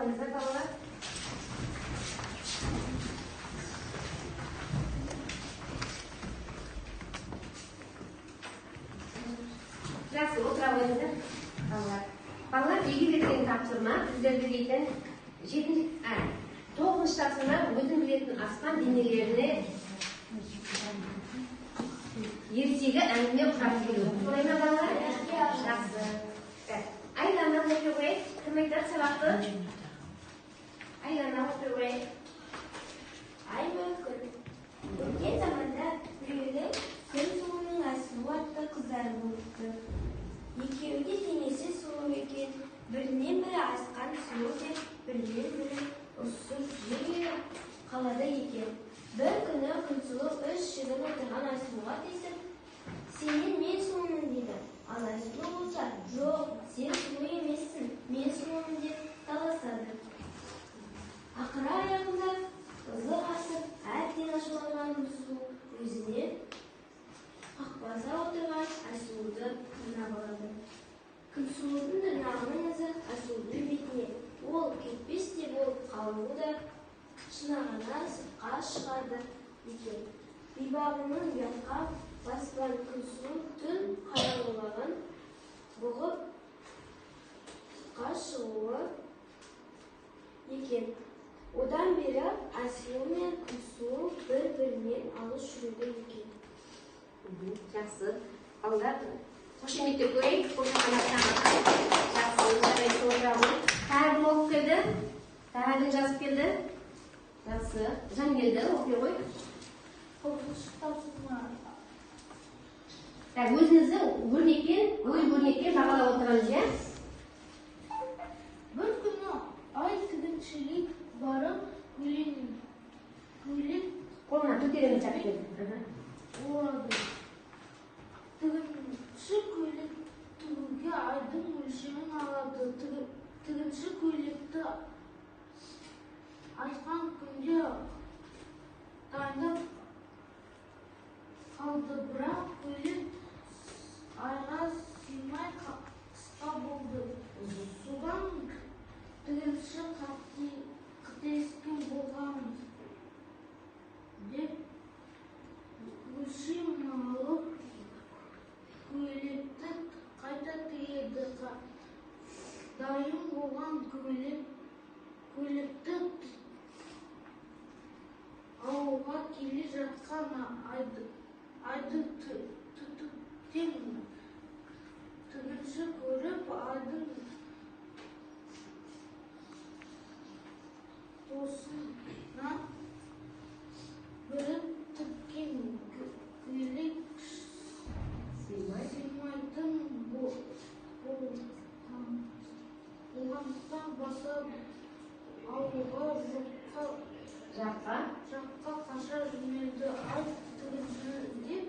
қойыңыздар, балалар. Жақсы, отыра қойыңыздар, балалар. Балалар, үйге берген тапсырма сіздерге дейтін 9-шы тапсырма өзің білетін аспан денелеріне ертегі әңгіме құрап келу. Солай ма, балалар? Жақсы. Айлана оқи қояйық. Кім айтады сабақты? Айлана оқи қояйық. Ай мен күн. Өткен заманда біреудің Күн сұлуның Айсұлу атты қыздары болыпты. Екеуі де денесі сұлу екен. Бірінен бірі асқан сұлу деп, бірінен бірі ұрсып жүре қалады екен. Бір күні Күнсұлу үш жігіт отырған Айсұлуға тиісіп, сенен мен сұлумын дейді. Ал Айсұлу болса, жоқ, сен сұлу емессің, мен сұлумын деп таласады. Ақыры аяғында ызы асып, әбден ашуланған Күнсұлу өзіне қақпаса отырған Айсұлуды тырнап алады. Күнсұлудың тырнағының ізі Айсұлудың бетіне, ол кетпес те болып қалуы да шынағана сыртқа шығады екен. Бейбағының ұятқа баспан Күнсұлу түн қараңғылығын бұғып сыртқа шығуы екен. Одан бері Айсұлу мен Күнсұлу бір-бірінен алыс жүреді екен. Жақсы. Балалар, қошеметтеп көрейік. Жақсы, жарайды, отыра ғой. Тағы кім оқып келді? Тағы кім жазып келді? Жақсы. Жангелді, оқи ғой. Так, өзіңізді өрнекпен, ой өрнекпен бағалап отырамыз, иә? Бір күні ай тігіншіге барып, көйлек қолына көтереміз жапкелді. Орады. Тігінші көйлек тігуге айдың өлшемін алады. Тігінші көйлекті айтқан күнде дайындап қалды, бірақ көйлек айға сыймай қысқа болды. Содан тігінші қателескен болған деп өлшем алып көйлекті қайта тігеді. Дайын болған көйлекті алуға келе жатқан айды түтіктен тігінші көріп, айдың досынан бірі тіккен көйлек сыймайтын болғандықтан баса алуға жаққа қаша жөнелді. Ай тігіншіні іздеп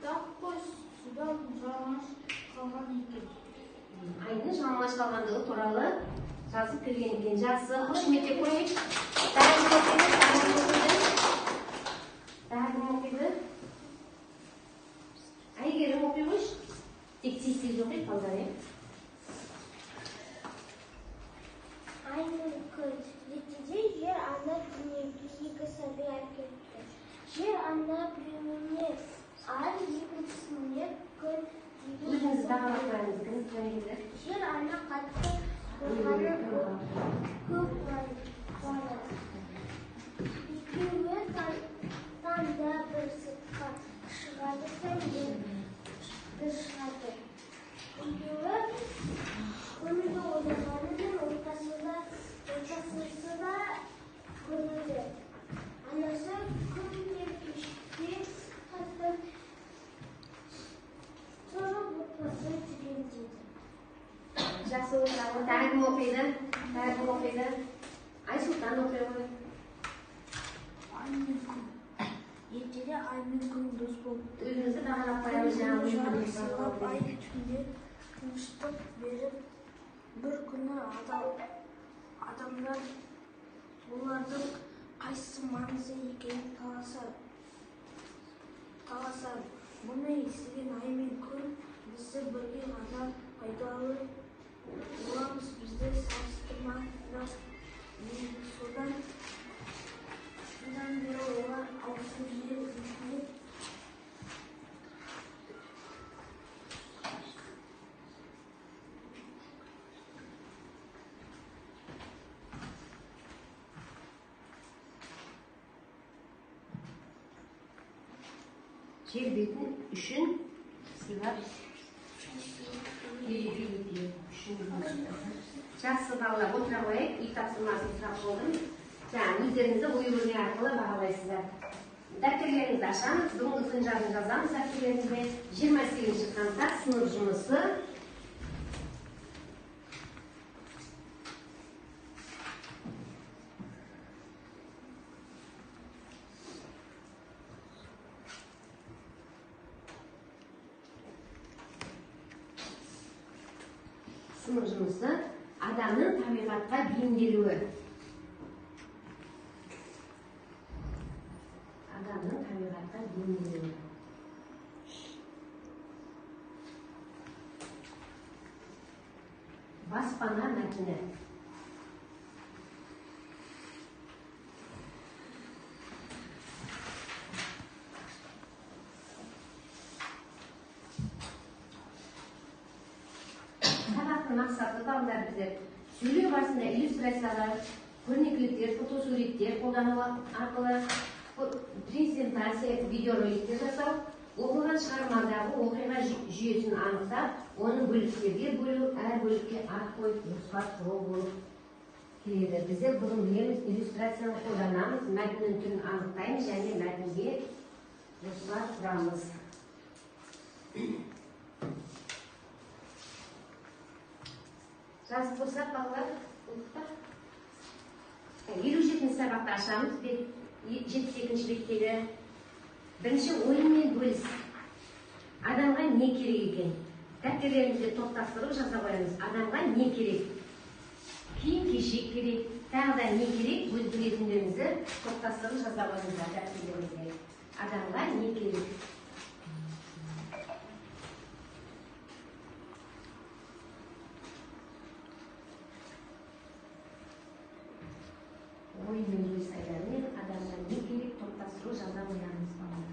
таппай судан жалаңаш қалған екен. Айдың жалаңаш қалғандығы туралы жазып келген екен. Жақсы, қошеметтеп көрейік. Тағы кім оқиды? Тағы кім оқиды? Әйгерім оқи қойшы. Тек тез-тез оқиық, балдар, иә? Ай мен күн. Ертеде жер ана дүниеге екі сәби әкеліпті. Жер ана біреуіне ай, екіншісіне күн деген. Өзіңіз бағалап қойыңыз. Жер ана қатты қорғанып көп қуанады. Екеуі таңда бір сыртқа шығады, түнде бір шығады. Екеуі көңілді ойнағанымен ортасы да көңілді. Анасы күнде кешке қатты тұрып отбасы түгендейді. Жақсы, отыра. Тағы кім оқиды? Тағы кім оқиды? Айсұлтан оқи ғой. Ай мен күн. Ертеде ай мен күн дос болыпты. Өзіңізді бағалап қоямыз. Күн жарық сыйлап, ай түнде тыныштық беріп, бір күні адамдар олардың қайсысы маңызды екенін таласады. Мұны естіген ай мен күн бізді бірге ғана пайдалы боламыз, бізді салыстырмаңдар Жер бетін үшін сыйлап үшін. Жақсы, балалар, отыра қояйық. Үй тапсырмасын сұрап болдым. Жаңа өздеріңізді ою өрнек арқылы бағалайсыздар. Дәптерлеріңізді ашамыз, бүгінгі күн жазын жазамыз дәптерлеріңізге. 28 қаңтар сынып жұмысы. Сынып жұмысы адамның табиғатқа бейімделуі. Адамның табиғатқа бейімделуі. Баспана мәтіні. Сабақтың мақсаты балалар біздер сөйлеу барысында иллюстрациялар, көрнекіліктер, фотосуреттер қолдану арқылы презентация, видеороликтер жасау, оқылған шығармадағы оқиға жүйесін анықтап, оны бөліктерге бөлу, әр бөлікке ат қойып жоспар құру болып келеді. Біздер бұрын білеміз, иллюстрацияны қолданамыз, мәтіннің түрін анықтаймыз және мәтінге жоспар құрамыз. Жазып болсақ, балалар, болдық па? 57 сабақты ашамыз, 72 беттегі. Бірінші ойынмен бөліс. Адамға не керек екен? Дәптерлерімізге топтастырып жаза қоямыз. Адамға не керек? Киім-кешек керек, тағы да не керек? Өз білетіндеріңізді топтастырып жаза қойыңыздар дәптерлеріңізге. Адамға не керек? Ойынмен бөліс айдарымен адамға не керек топтастыру жаза қоямыз балалар.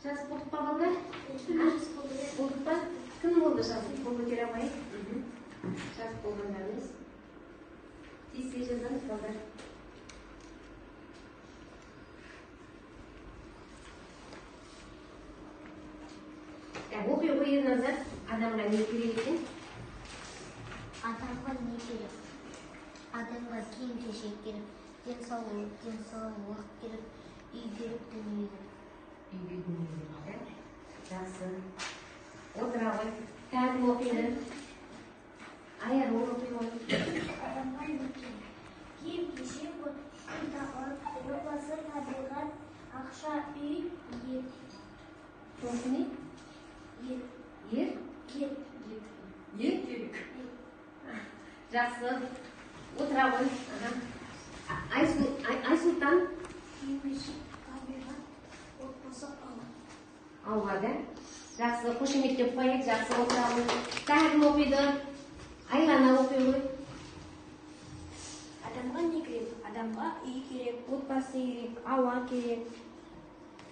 Жазып болдық па, балалар? Болдық па? Кім болды жазып? Қол көтере қояйық. Жазып болғандарыңыз. Тез-тез жазамыз, балалар. Оқи ғой, Ерназар. Адамға не керек екен? Адамға не керек? Адамға киім-кешек керек, денсаулық керек, үй керек, дүние керек. Үйге дүние керек, Жақсы. Отыра ғой. Тағы кім оқиды? Аяр, ол оқи ғой. Адамға не керек? Киім-кешек, отбасы, табиғат, ақша, үй, ел. Сосы не? Ел. Ер? Ел. Ер керек. Жақсы. Отыра ғой. Айсұлтан. Киім-кешек, табиғат, отбасы, ауа. Ауа, да? Жақсы, қошеметтеп қояйық, жақсы отыра ғой. Тағы кім оқиды? Айлана оқи ғой. Адамға не керек? Адамға үй керек, отбасы керек, ауа керек,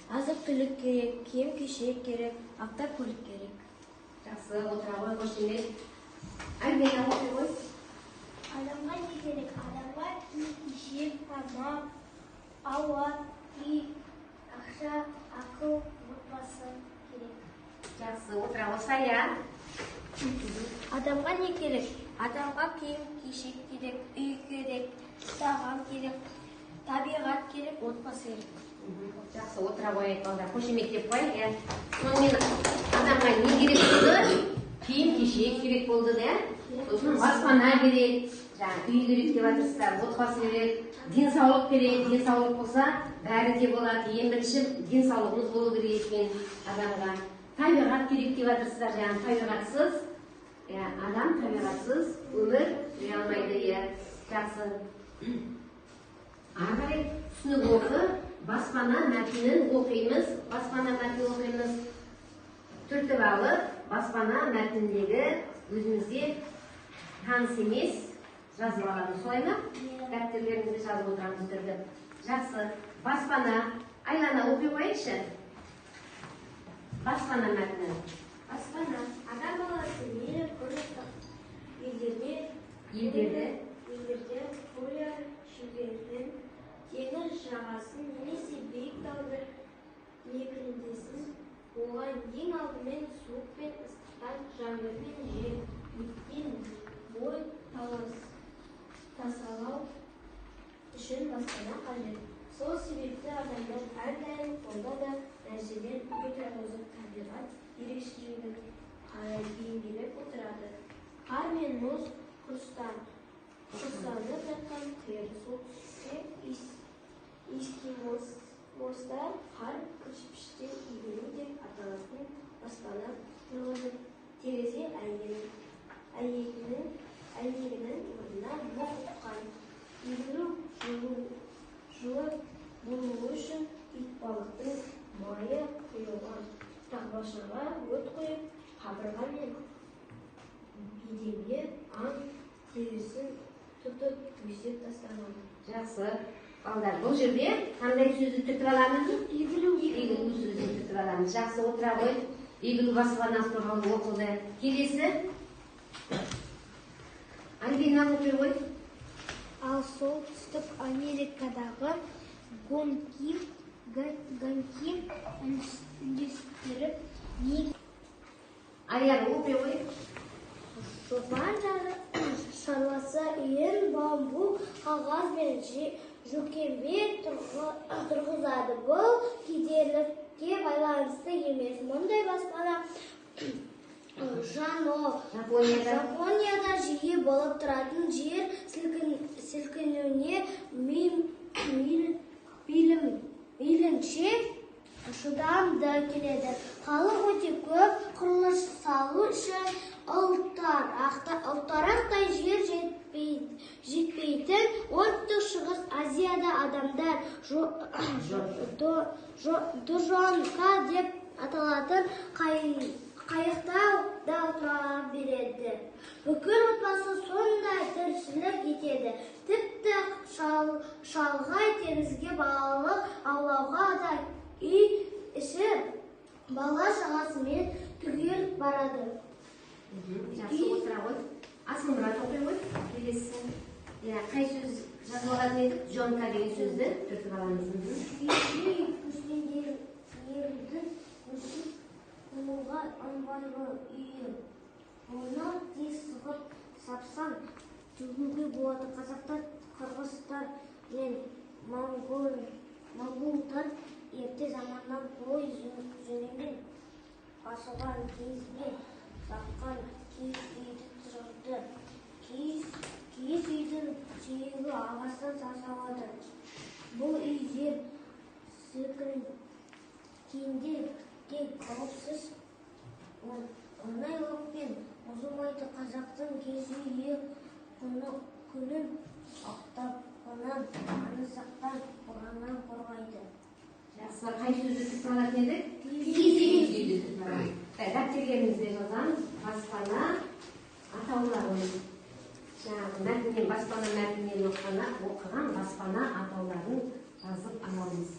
азық-түлік керек, киім-кешек керек, автокөлік керек. Жақсы, отыра ғой, қошемет. Альбина оқи ғой. Адамға не керек? Адамға киім-кешек, тамақ, ауа, үй, ақша, ақыл, отбасы керек. Жақсы, отыра ғой. Сая. Адамға не керек? Адамға киім-кешек керек, үй керек, тағам керек, табиғат керек, отбасы керек. Жақсы, отыра қояйық, балдар. Қошеметтеп қояйық, иә. Сонымен адамға не керек болды? Киім-кешек керек болды, да? Сосын баспана керек, жаңағы үй керек деп жатырсыздар, отбасы керек, денсаулық керек. Денсаулық болса, бәрі де болады. Ең бірінші денсаулығымыз болу керек екен адамға. Табиғат керек деп жатырсыздар, жаңағы табиғатсыз, иә, адам табиғатсыз өмір сүре алмайды, иә. Жақсы. Ары қарай түсінік оқы, баспана мәтінін оқимыз, баспана мәтінін оқимыз. Түртіп алып, баспана мәтініндегі өзімізге таныс емес жазып аламыз, солай ма? Дәптерлерімізге жазып отырамыз түртіп. Жақсы. Баспана. Айлана оқи қояйықшы. Баспана мәтіні. Баспана. Адам баласы мейлі күн ыстық елдерде поляр шөлдерін, теңіз жағасын немесе биік тауды мекендесін, оған ең алдымен суық пен ыстықтан, жаңбыр мен жел, өрттен бой тасалау үшін баспана қажет. Сол себепті адамдар әрдайым қолда да нәрседен үй тұрғызып, табиғат ерекшелігін қарай бейімделіп отырады. Қар мен мұз құрсанып жатқан қиыр солтүстікте эскимостар қар кірпіштен иглу деп аталатын баспана тұрғызып, терезе әйнегінің орнына мұқ тұтқан. Иглу жылы болуы үшін итбалықтың майы құйылған тақпашаға от қойып, қабырға мен еденге аң терісін тұтып төсеп тастаған. Жақсы. Балдар, бұл жерде қандай сөзді түртіп аламыз? Иглу. Иглу сөзін түртіп аламыз. Жақсы, отыра ғой. Иглу баспанасы туралы оқылды. Келесі. Альбина оқи ғой. Ал солтүстік Америкадағы гонки үндестіріп Аяр оқи ғой. Шопан шаруасы үйін бамбук қағаз бен жөкемен тұрғызады. Бұл кедейлікке байланысты емес. Мұндай баспана Жапонияда жиі болып тұратын жер сілкінуіне мейлінше шыдамды келеді. Халық өте көп, құрылыс салу үшін ұлтарақтай жер жетпейтін Оңтүстік Шығыс Азияда адамдар дожонка деп аталатын қайықта да тұра береді. Бүкіл отбасы сондай тіршілік етеді. Тіпті шалғай теңізге балық аулауға да үй іші бала шағасымен түгел барады. Жақсы, отыра ғой. Асылмұрат оқи ғой. Келесі. Иә, қай сөз жазып алатын едік? Джонка деген сөзді түртіп аламыз. Үй көшпенділердің көшіп қонуға ыңғайлы үйі. Оны тез сығып сапсан тігуге болады. Қазақтар, қырғыздар мен моңғолдар ерте заманнан қой жүнімен басылған киізбен жапқан киіз үйді тұрғызды. Киіз үйдің сүйегі ағаштан жасалады. Бұл үй жер сілкінгенде де қауіпсіз, оңайлықпен бұзылмайды. Қазақтың киіз үйі күнін аптабынан, аңызақтан, бораннан қорғайды. Жақсы, қай сөзді түртіп алатын едік? Киіз үйді түртіп аламыз. Дәптерлерімізде жазамыз. Баспана атауларын. Жаңағы мәтіннен, баспана мәтіннен оқыған баспана атауларын жазып аламыз.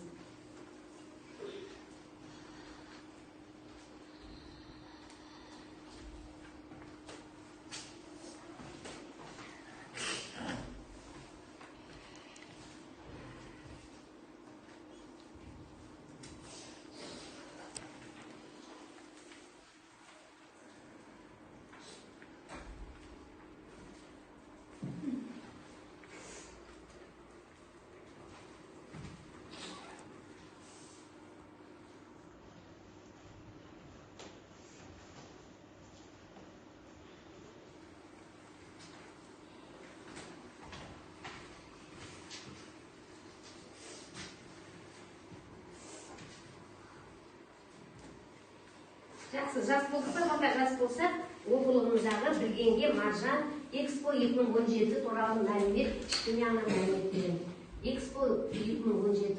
Жақсы, жас болдық па, балдар? Жас болсақ, оқулығымыздағы білгенге маржан Экспо 2017 туралы мәлімет, кішкене ғана мәлімет беремін. Экспо 2017.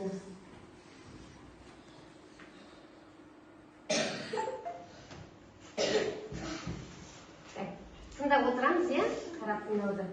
Так, тыңдап отырамыз, иә? Қарап тыңдауды.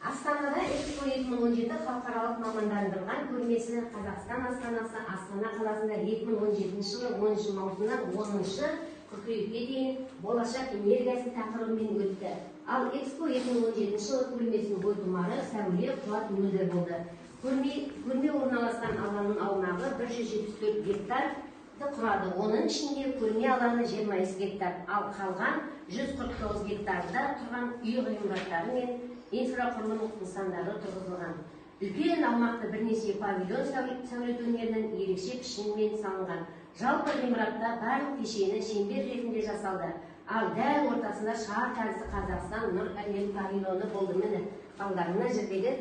Астанада Экспо 2017 халықаралық мамандандырылған көрмесі Қазақстан астанасы Астана қаласында 2017 жылы 10 маусымнан 10 қыркүйекке дейін болашақ энергиясы тақырыбымен өтті. Ал Экспо 2017 жылы көрмесінің бойтұмары сәуле қуат мөлдір болды. Көрме орналасқан алаңның аумағы 174 гектарды құрады. Оның ішінде көрме алаңы 22 гектар, ал қалған 149 гектарда тұрған үй ғимараттары мен инфрақұрылым нысандары тұрғызылған. Үлкен аумақты бірнеше павильон сәулет өнерінің ерекше пішінімен салынған. Жалпы ғимаратта барлық кешені шеңбер ретінде жасалды. Ал дәл ортасында шар тәрізді Қазақстан нұр әлем павильоны болды. Міне, балалар, мына жердегі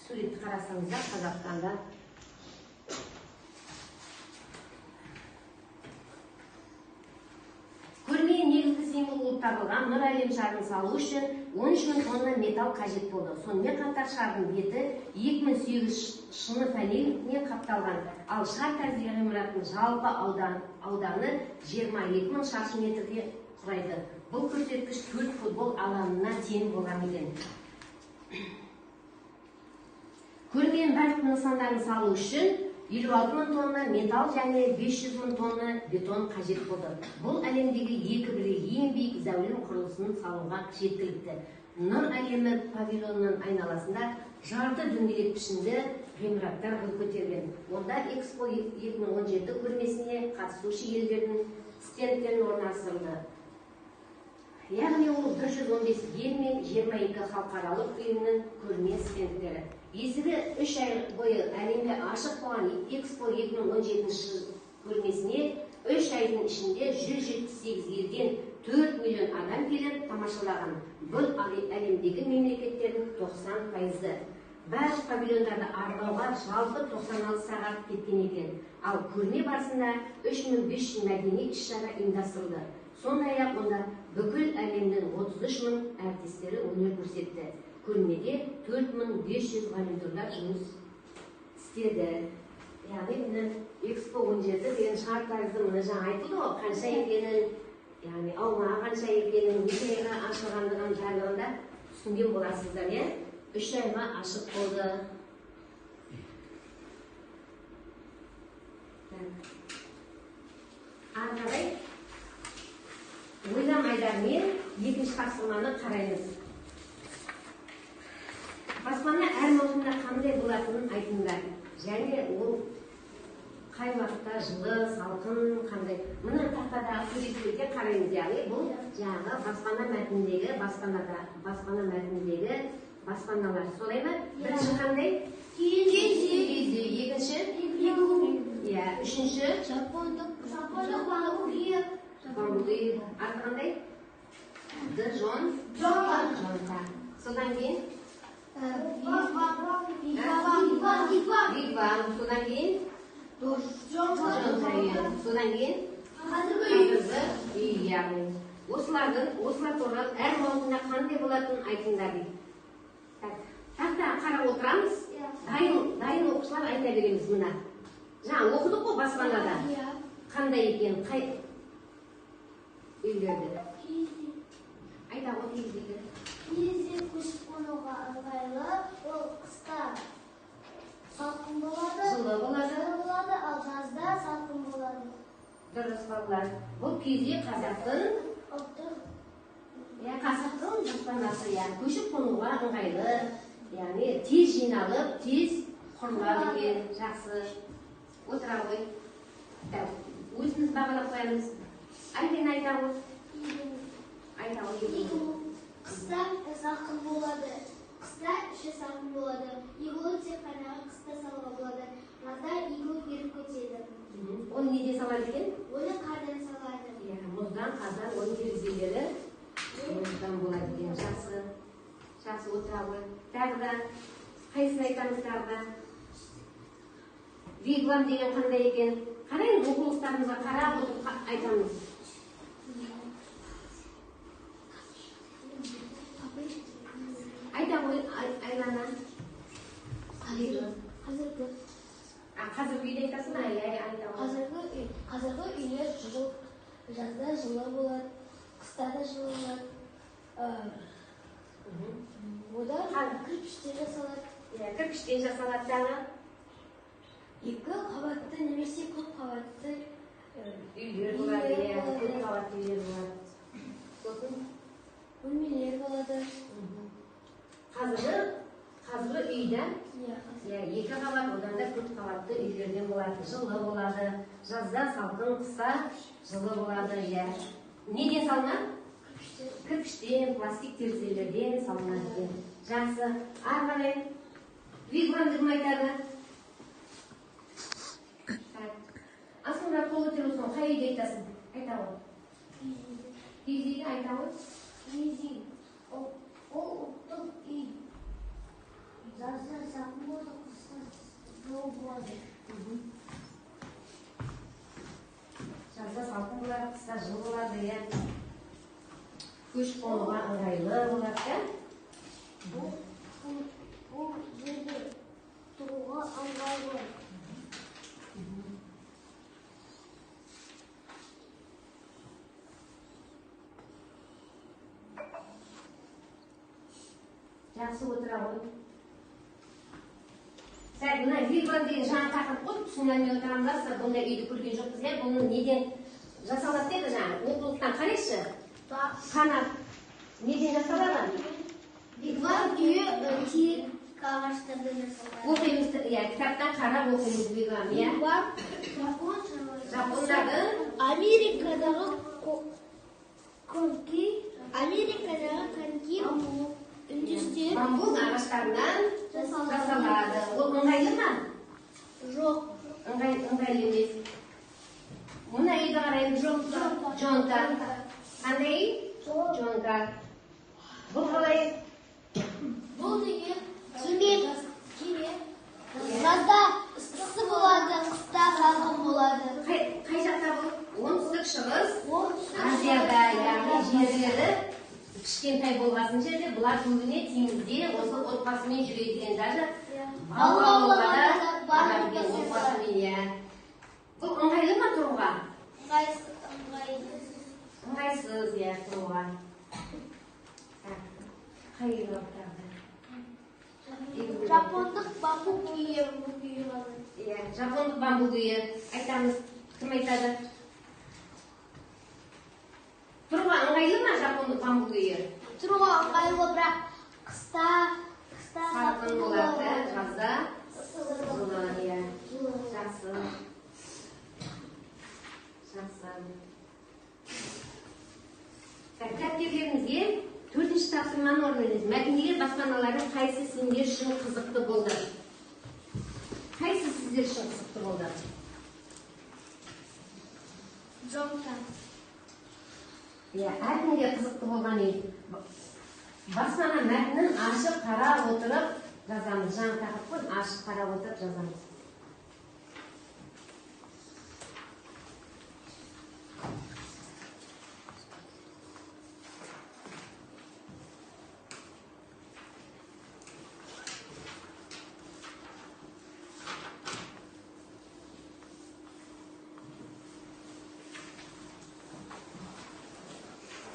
суретті қарасаңыздар, Қазақстанда көрме негізгі символ болып табылған нұр әлем шарын салу үшін 13 мың тонна металл қажет болды. Сонымен қатар шардың беті 2800 шыны панельмен қапталған. Ал шар тәрізді ғимараттың жалпы ауданы 22 мың шаршы метрге құрайды. Бұл көрсеткіш 4 футбол алаңына тең болған екен. Көрменің барлық нысандарын салу үшін 56 мың тонна металл және 500 мың тонна бетон қажет болды. Бұл әлемдегі екі бірдей ең биік зәулім құрылысын салуға жеткілікті. Нұр әлемі павильонының айналасында жарты дөңгелек пішінді ғимараттар бой көтерген. Онда Экспо 2017 көрмесіне қатысушы елдердің стендтері орналастырылды. Яғни ол 115 ел мен 22 халықаралық ұйымның көрме стендтері. Есігі 3 ай бойы әлемге ашық болған Экспо 2017 көрмесіне 3 айдың ішінде 178 елден 4 миллион адам келіп тамашалаған. Бұл әлемдегі мемлекеттердің 90%. Барлық павильондарды аралауға жалпы 96 сағат кеткен екен. Ал көрме барысында 3500 мәдени іс-шара ұйымдастырылды. Сондай-ақ онда бүкіл әлемнің 33 мың әртістері өнер көрсетті. Көрмеде 4500 волонтерлар жұмыс істеді. Яғни міне Экспо 17 деген шар тәрізді, міне жаңа айтылды ғой, қанша екенін, яғни аумағы қанша екенін, неше айға ашылғандығын барлығын да түсінген боласыздар, иә? 3 айға ашық болды. Ары қарай ойлам айдарымен екінші тапсырманы қараймыз. Баспана әр маусымда қандай болатынын айтыңдар. Және ол қай уақытта жылы, салқын, қандай. Мына тақтадағы суреттерге қараймыз. Яғни бұл жаңағы баспана мәтініндегі баспана мәтініндегі баспаналар. Солай ма? Бірінші қандай? Киіз үй. Екінші? Иә, үшінші? Жапондық үй. Аты қандай? Джон. Жонта. Содан кейін? Вигвам. Содан кейін? Жонта үйі. Содан кейін? Қазіргі үй, яғни. Осылар туралы әр маусымда қандай болатынын айтыңдар дейді. Тақтаға қарап отырамыз. Дайын оқушылар айта береміз мына. Жаңа оқыдық қой баспанада. Қандай екен, қай үйлерді. Айта ғой киіз үйді. Киіз үй көшіп қонуға ыңғайлы. Ол қыста салқын болады, жылы болады, ал жазда салқын болады. Дұрыс, балалар. Бұл киіз үй қазақтың ұлттық, иә, қазақтың баспанасы, иә, көшіп қонуға ыңғайлы, яғни тез жиналып, тез құрылады екен. Жақсы. Отыра ғой. Өзіміз бағалап қоямыз. Әлмен айта ғой. Айта ғой. Қыста салқын болады. Қыста іші салқын болады. Иглу тек қана қыста салуға болады. Жазда иглу еріп кетеді. Оны неден салады екен? Оны қардан салады. Иә, мұздан, қардан, оның терезелері мұздан болады екен. Жақсы. Жақсы, отыра ғой. Тағы да қайсысын айтамыз тағы да? Вигвам деген қандай екен? Қараймыз, оқулықтарымызға қарап отырып айтамыз. Үйді айтасың ба? Иә, айта ғой. Қазіргі үйлер жазда жылы болады, қыста да жылы болады. Одан кірпіштен жасалады. Иә, кірпіштен жасалады тағы. Екі қабатты немесе көп қабатты үйлер болады, иә, көп қабатты үйлер болады. Сосын бөлмелер болады. Қазіргі үйде иә, екі қабат, одан да көп қабатты үйлерден болады. Жылы болады, жазда салқын, қыста жылы болады, иә. Неден салынады? Кірпіштен, пластик терезелерден салынады екен. Жақсы. Ары қарай вигвамды кім айтады? Асылмұрат, қол көтеріп отырсың, қай үйді айтасың? Айта ғой. Киіз үйді айта ғой. Киіз үй. Ол ұлттық үй. Жазда салқын болады, қыста жылы болады. Жазда салқын болады, қыста жылы болады, иә. Көшіп қонуға ыңғайлы болады, да? Бұл жерде тұруға ыңғайлы. Жақсы, отыра ғой. Сәл мына вигвам деген жаңа тақырып қой, түсіне алмай отырамыз, бұндай үйді көрген жоқпыз, иә. Бұны неден жасалады деді жаңа? Оқулықтан қарайықшы. Қанат неден жасалады? Вигвам үйі терек ағаштардан жасалады. Оқимыз, иә, кітаптан қарап оқимыз вигвам, иә. Вигвам жапондардың Америкадағы коньки, үндістер бамбук ағаштарынан жасалады. Ол ыңғайлы ма? Жоқ. Ыңғайлы емес. Мына үйді қараймыз. Жонка. Қандай үй? Жонка. Бұл қалай? Бұл деген кеме. Кеме. Жазда ыстығы болады, қыста салқын болады. Қай жақта бұл? Оңтүстік шығыс Азияда, яғни жерлері кішкентай болғасын жерде бұлар көбіне теңізде осы отбасымен жүреді екен, даже балық аулауға да барады екен отбасымен, иә. Бұл ыңғайлы ма тұруға? Ыңғайсыз, иә, тұруға. Қай үй бар тағы? Жапондық бамбук үйі. Иә, жапондық бамбук үйі. Айтамыз, кім айтады? Тұруға ыңғайлы ма жапондық бамбук үйі? Тұруға ыңғайлы, бірақ қыста салқын болады, жазда жылы, иә. Жақсы. Жақсы. Дәптерлеріңізге 4-ші тапсырманы орындаңыз. Мәтіндегі баспаналардың қайсысы сендер үшін қызықты болды? Қайсысы сіздер үшін қызықты болды? Жонка. Иә, әркімге қызықты болған үй. Баспана мәтінін ашып қарап отырып жазамыз. Жаңа тақырып қой, ашып қарап отырып жазамыз.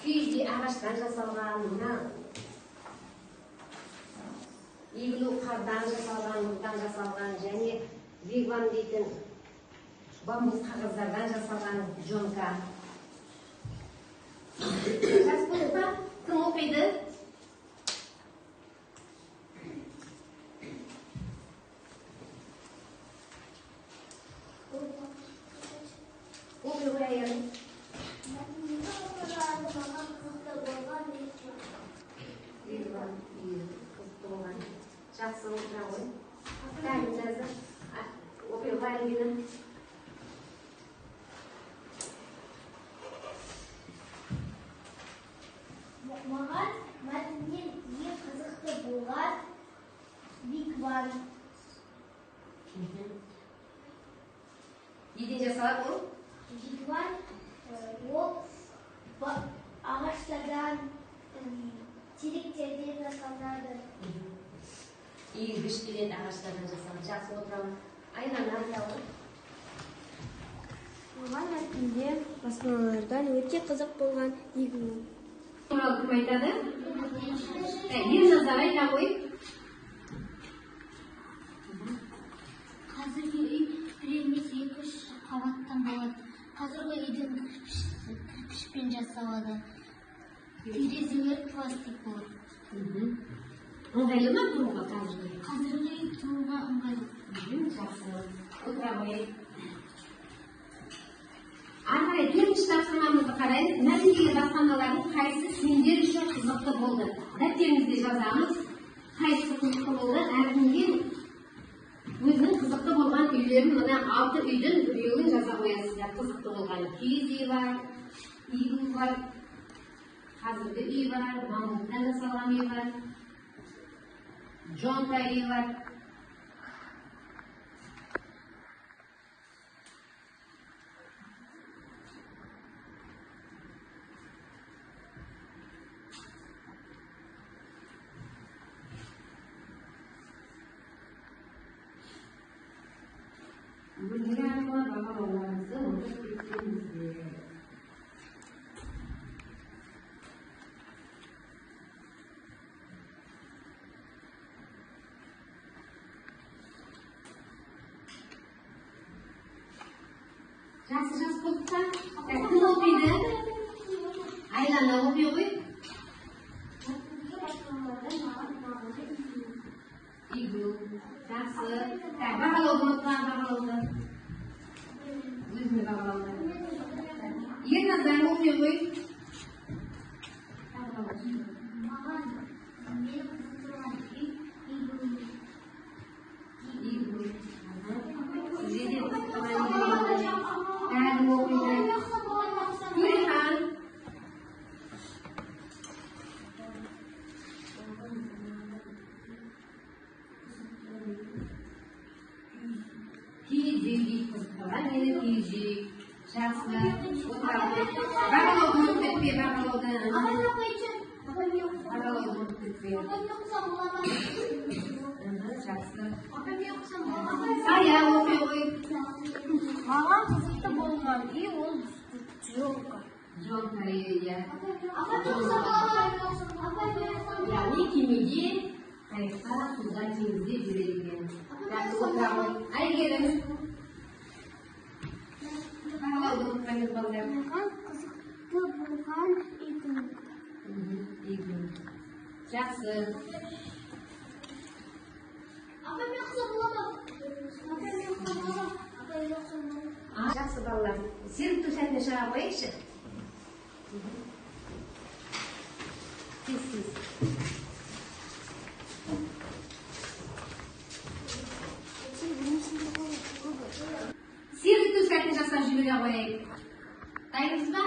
Киіз үй ағаштан жасалған, мына иглу қардан жасалған, мұздан жасалған, және вигвам дейтін бамбук қағаздардан жасалған жонка. Жазып қойдық па? Кім оқиды? Оқи қояйын. Жақсы, отыра ғой. Тәлім жазды. Оқи ғой, Альбина. Маған мәтіннен ең қызықты болған вигвам. Неден жасалады ол? Вигвам ол ағаштардан, теректерден жасалынады. Иілгіш келеді, ағаштардан жасалады. Жақсы, отырамын. Айлана айтады. Маған мәтінде баспаналардан өте қызық болған иглу. Туралы кім айтады? Ерназар айта ғой. Қазіргі үй бір емес екі-үш қабаттан болады. Қазіргі үйдің кірпішпен жасалады. Терезелер пластик болады. Ыңғайлы ма тұруға қазіргі? Қазіргі үй тұруға ыңғайлы. Жақсы. Отыра қояйық. Ары қарай төртінші тапсырмамызды қараймыз. Мәтіндегі баспаналардың қайсысы сендер үшін қызықты болды? Дәптерімізде жазамыз. Қайсысы қызықты болды? Әркімге өзінің қызықты болған үйлерін, мына 6 үйдің біреуін жаза қоясыздар. Қызықты болған киіз үй бар, иглу бар, қазіргі үй бар, бамбуктан жасалған үй бар, джонка үй бар. Бөлмеге арқылы бағалауларыңызды ұмытып кетпеңіздер. Жақсы жазып болдық па? Кім оқиды? Айлана оқи ғой. Иглу. Жақсы. Бағалауды ұмытпа, бағалауды. Өзіне бағалауды. Ерназар оқи ғой. Маған мені қызықтырған үй иглу. Иглу. Сізге де қызықтырған иглу. Бәрін оқиды. Төрехан. Киіз үй дейді қызықтырған мені киіз үй. Жақсы. Отыра ғой. Бағалауды ұмытып кетпе, бағалауды. Бағалауды ұмытып кетпе. Жақсы. Сая оқи ғой. Маған қызықты болған үй ол джонка. Джонка үйі, иә. Яғни кемеде, қайықта, суда, теңізде жүреді екен. Жақсы, отыра ғой. Әйгерім. Бағалауды ұмытпаңыз, балалар. Маған қызықты болған иглу. Иглу. Жақсы. Жақсы, балалар. Серікту сәтіне шыға қояйықшы. Тез, тез. Серікту сәтін жасап жібере қояйық. Дайынсыз ба?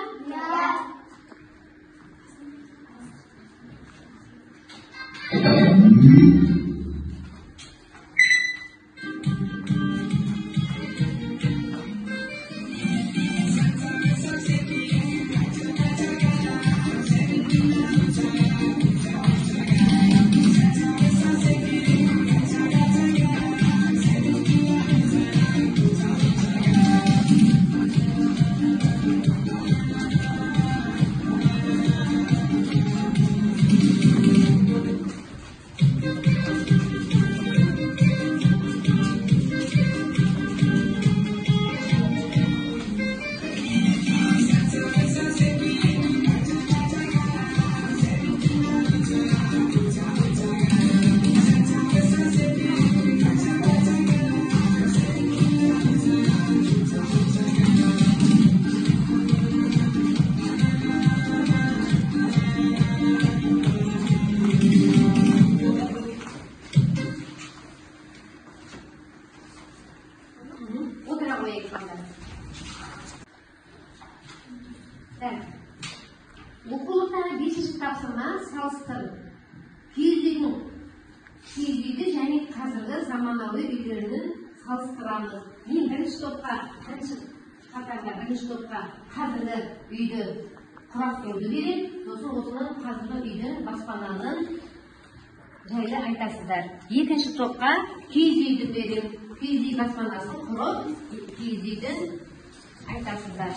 Отыра қояйық балалар. Так. Оқулықтағы 5-ші тапсырма салыстыр. Киіз үйді және қазіргі заманауи үйлерін салыстырамыз. Мен бірінші топқа, бірінші қатарда бірінші топқа қазіргі үйді құрастыруды беремін. Сосын осының қазіргі үйдің баспананың жайлы айтасыздар. Екінші топқа киіз үйді беремін. Киіз үй баспанасын құрып, киіз үйдің айтасыздар.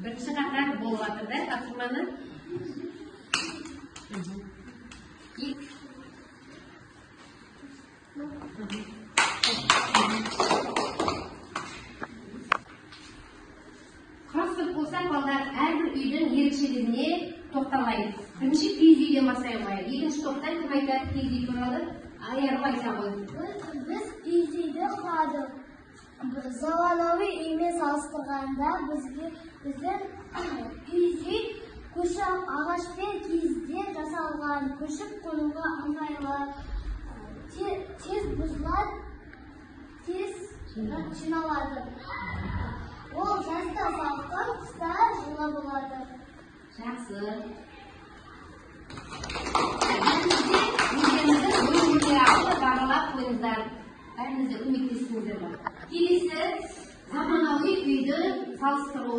Бірінші қатар болып жатыр да тапсырманы. Құрастырып болсақ, балдар, әрбір үйдің ерекшелігіне тоқталайық. Бірінші киіз үйден бастайық. Екінші топтан кім айтады киіз үй туралы? Айару айта ғой. Біз киіз үйді құрадық. Заманауи үймен салыстырғанда біздің киіз үй көшіп ағаш пен киізден жасалған, көшіп қонуға ыңғайлы, тез бұзылады, тез жиналады. Ол жазда салқын, қыста жылы болады. Жақсы. Өздеріңізді өздеріңізге арқылы бағалап қойыңыздар. Бәріңіз де көмектесіңіздер. Келесі заманауи үйді салыстыру.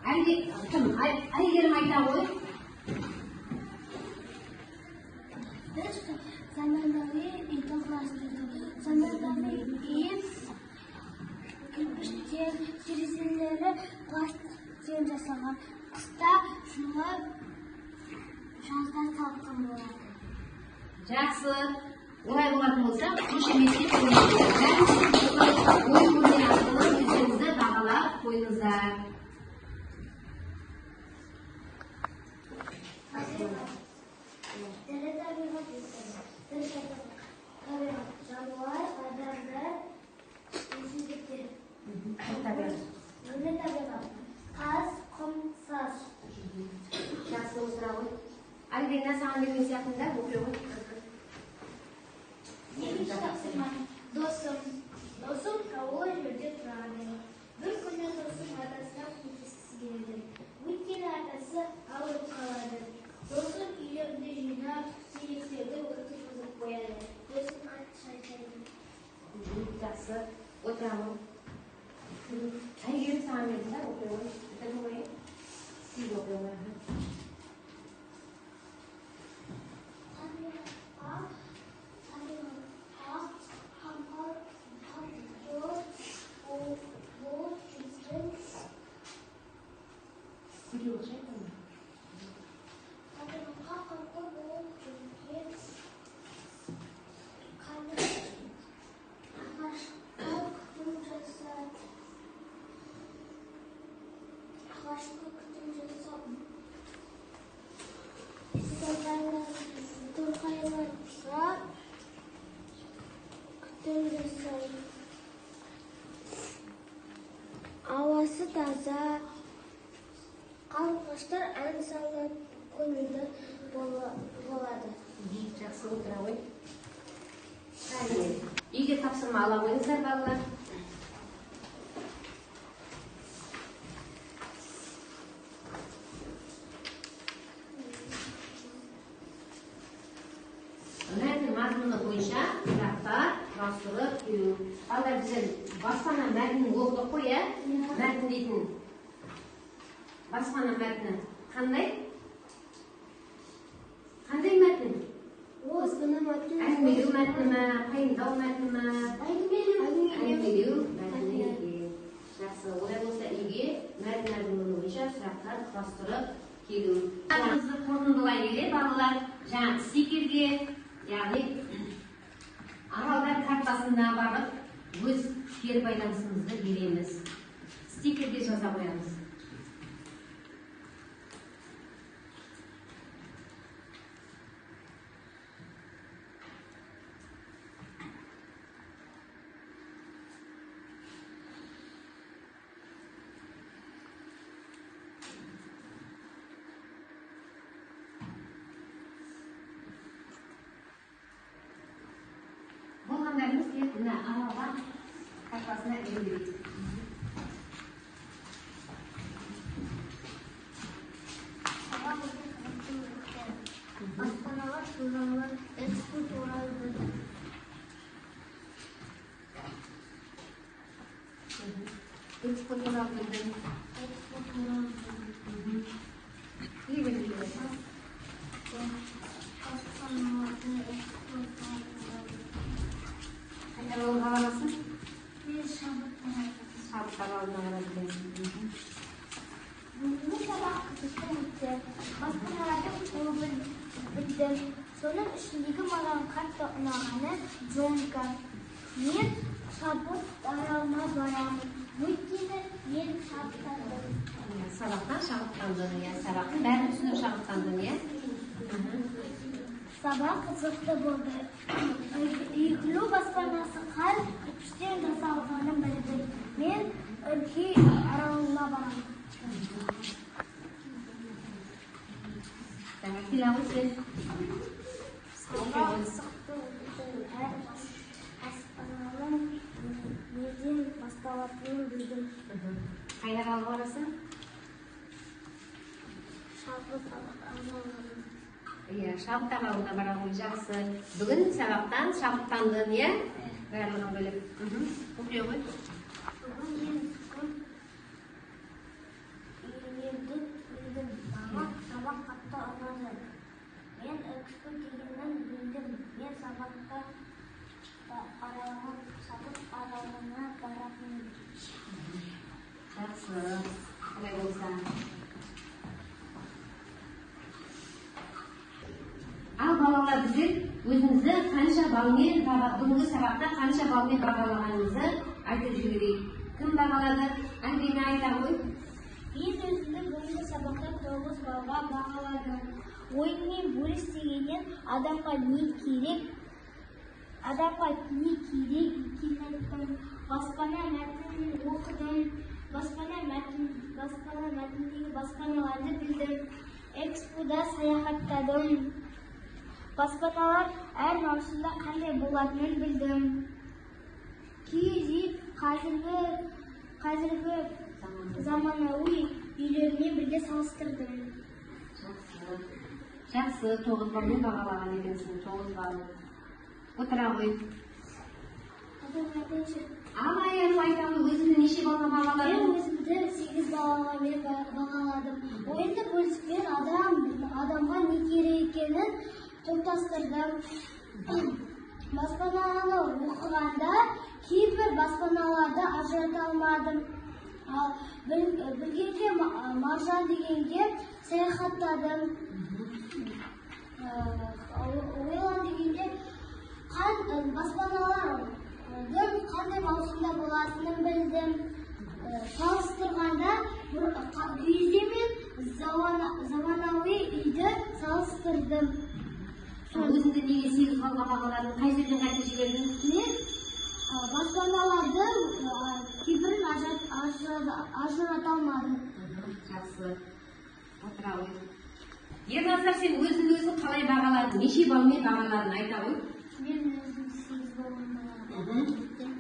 Әлде кім? Әйгерім айта ғой. Біз заманауи үйді құрастырдық. Заманауи үй кірпіштен, терезелері пластиктен жасалған. Қыста жылы, жазда салқын болады. Жақсы. Олай болатын болса, қошеметтеп қойыңыздар. Ой көрме арқылы өздеріңізді бағалап қойыңыздар. Тірі табиғат тірі табиғат жануар, адамдар, өсімдіктер. Өлі табиғат тас, құм, саз. Жақсы, отыра ғой. Альбина, саған берген сияқтымын да, оқи ғой. Екінші тапсырма. Досым. Досым таулы жерде тұрады. Бір күні досым атасына көмектескісі келеді. Өйткені атасы ауырып қалады. Досым үйлерді жинап, сүйектерді отырғызып қояды. Досым қатты шаршайды. Жақсы, отырамын. Әйгерім саған бердім да, оқи ғой. Бітірдің ғой, сіз оқи ғой. Торғайларға күтім жасайды. Ауасы таза, қарлығаштар ән салып көңілді болады. Жақсы, отыра ғой. Үйге тапсырма ала қойыңыздар, балалар. Мәтін мазмұны бойынша сұрақтар құрастырып қою. Балалар, біздер баспана мәтінін оқыдық қой, иә? Мәтін дейтін баспана мәтіні қандай? Қандай мәтін? Баспана мәтіні. Әңгімелеу мәтіні ме, пайымдау мәтіні ме? Әңгімелеу мәтіні екен. Жақсы, олай болса үйге мәтін мазмұны бойынша сұрақтар құрастырып келу. Сабағымызды қорытындылай келе, балалар, жаңа стикерге, яғни аралдар картасына барып өз кері байланысымызды береміз. Стикерге жаза қоямыз. Баспана ілгері. Сабақ өте қызықты өтті. Баспаналар туралы, экспо туралы білдім. Экспо туралы білдім. Экспо туралы білдім. Не білдің? Баспаналарды экспо туралы білдім. Қай аралға барасың? Мен Шабыт аралына. Шабыт аралына барады екенсің. Бүгінгі сабақ қызықты өтті. Баспаналардың көбін білдім. Соның ішіндегі маған қатты ұнағаны джонка. Мен Шабыт аралына барамын. Өйткені мен шабыттандым. Иә, сабақтан шабыттандың, иә, сабақтың бәрін түсініп шабыттандың, иә? Сабақ қызықты болды. Иглу баспанасы қар кірпіштен жасалғанын білдім. Мен Үркей аралына барамын. Жаңа келе ғой сен. Сабақ қызықты өтті. Әр баспананың неден басталатынын білдім. Қай аралға барасың? Шабыт аралына. Иә, Шабыт аралына барамын, жақсы. Бүгін сабақтан шабыттандың, иә? Барлығын біліп. Оқи ғой. Бүгін мен көп үйлерді білдім. Маған сабақ қатты ұнады. Мен экспо дегенін білдім. Мен сабақта аралына, Шабыт аралына баратынмын. Жақсы. Олай болса. Ал балалар, біздер өзімізді қанша балмен бүгінгі сабақта қанша балмен бағалағанымызды айтып жіберейік. Кім бағалады? Альбина айта ғой. Мен өзімді бүгінгі сабақта 9 балға бағаладым. Ойыңмен бөліс дегеннен адамға не керек, адамға не керек екенін айттым. Баспана мәтінін оқыдым. Баспана мәтініндегі баспаналарды білдім. Экспода саяхаттадым. Баспаналар әр маусымда қандай болатынын білдім. Киіз үй қазіргі заманауи үйлермен бірге салыстырдым. Жақсы. Жақсы, 9 балмен бағалаған екенсің, 9 балл. Отыра ғой. Ал Аяну айта ғой, өзіңді неше балға бағаладың? Мен өзімді 8 балға мен бағаладым. Ойынды бөліспен адамға не керек екенін топтастырдым. Баспананы оқығанда кейбір баспаналарды ажырата алмадым. Ал білгенге маржан дегенге саяхаттадым. Ойлан дегенде баспаналардың қандай маусымда болатынын білдім. Салыстырғанда киіз үй мен заманауи үйді салыстырдым. Өзіңді неге 8 балға бағаладың? Қай жерден қайтып жібердің? Мен баспаналарды кейбірін ажырата алмадым. Жақсы. Отыра ғой. Ерназар, сен өзіңді өзің қалай бағаладың? Неше балмен бағаладың? Айта ғой. Мен өзімді 8 балмен бағаладым.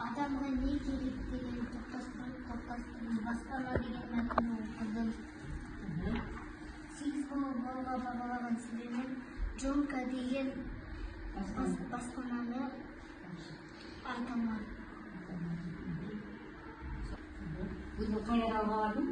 Адамға не керек деген топтастырдым. Баспана деген мәтінді оқыдым. 8 балға бағалаған себебім джонка деген баспананы айта алмадым. Өзің қай аралға бардың?